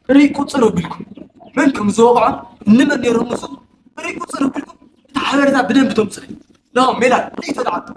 ርኢ ቁጽር ኣቢልኩም መን ከም ዝወቕዖ እንመን ነይሮም እሱ ርኢ ቁጽር ኣቢልኩም እቲ ሓበሬታ ብደንብ ተምጽእ። ኖ ሜላት ርኢ ተደዓቱ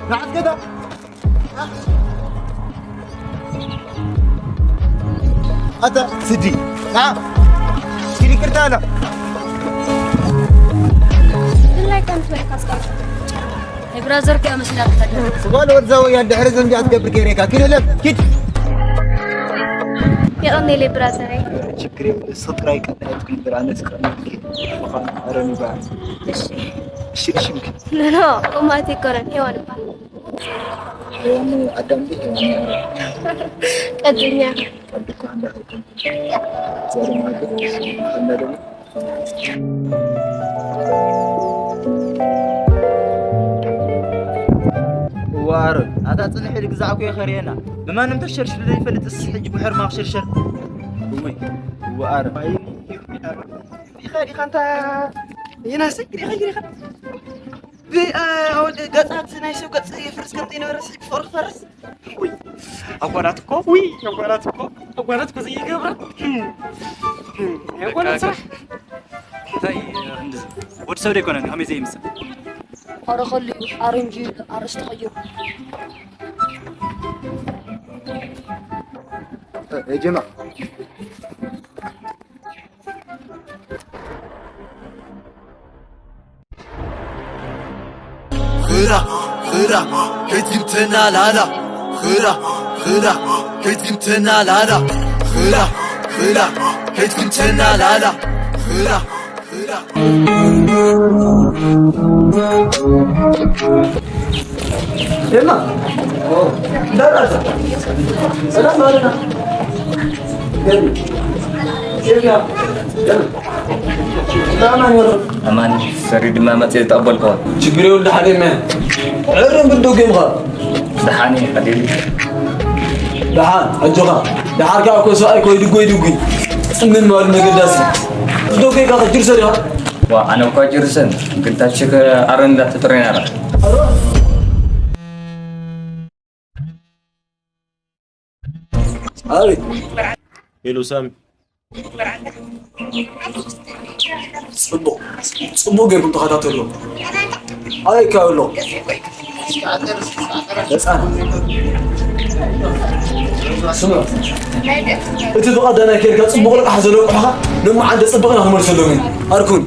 ንዓት ገዳ ኣታ ስዲ ና ስዲ ይቅርታ ኣላ ብላይ ከም ትበልካ ስጋር ናይ ብራዘር ከያ መስላ ትኸደ ስጓል ወርዛ ወያን ድሕሪ ዘንቢ ኣትገብር ገይሬካ ኪድ ለም ኪድ የቐኔለይ ብራዘረይ ችግር የለ እሱ ጥራይ ቀዳየት ክንብር ኣነስ ቀዳየት ምዃን ኣረሚባ እሺ ሽልሽምክ ኖ ኖ ቁማት ይኮነን ሄዋን እባ ሄዋን ኣዳም ዶ ሄዋን ቀድኛ ኣድኳ እንዳኸይከም ዘርማ ከንዳ ደግሞ ዋር ኣታ ጽንሕ ኢሉ ግዛዕኩ የኸርየና ብማንም ተሸርሽሉ ዘይፈልጥ እስ ሕጂ ብሕር ማኽሸርሸር እውይ ዋር ዲኻ ዲኻ እንታ ይናስክ ዲኻ ዲኻ ገጻት ናይ ሰብ ገጽ የፍርስ ከም ዘይነበረ ስሕጂ ፍቕሪ ክፈርስ ኣጓላት እኮ ውይ ኣጓላት እኮ ኣጓላት እኮ ዘይገብራ ኣጓላት ስራሕ እንታይ ክንድዚ ወዲ ሰብ ደይኮነ ከመይ ዘይምስል ኣረ ከልዩ ኣረንጂ ኣረስ ተቐይሩ ጀማ Hıra, hıra, kedim tenalala. Hıra, hıra, kedim tenalala. Hıra, hıra, kedim tenalala. Hıra, hıra. የማ እንዳራዛ ሰላም አለና ኣማን ሰሪ ድማ መፅእ ተቐበልክዋ ችግር የብሉ ሓደ መ ዕርም ብዶ ገምኻ ደሓን እዩ ሓሊሉ ደሓን ኣጆኻ ደሓር ከዓ እኮ ሰብኣይ ኮይድጎ ይድጉ ጽምን ማሉ መገዳሲ ዝዶ ኮይካ ከጅር ሰሪኻ ዋ ኣነ እኳ ጅርሰን ግን ታችከ ኣረ እንዳተጥረና ኣቤት ሄሎ ሳሚ ጽቡቕ ጽቡቕ ጌርኩም ተኸታተልዎ ኣበይ ካብ ኣሎ ህፃን ስማ እቲ ብቐዳማይ ኬድካ ጽቡቕ ልቃሕ ዘለቁሕኻ ነመዓንተ ጽቡቕ ኢና ክመልሰሎም እዩ ኣርኩን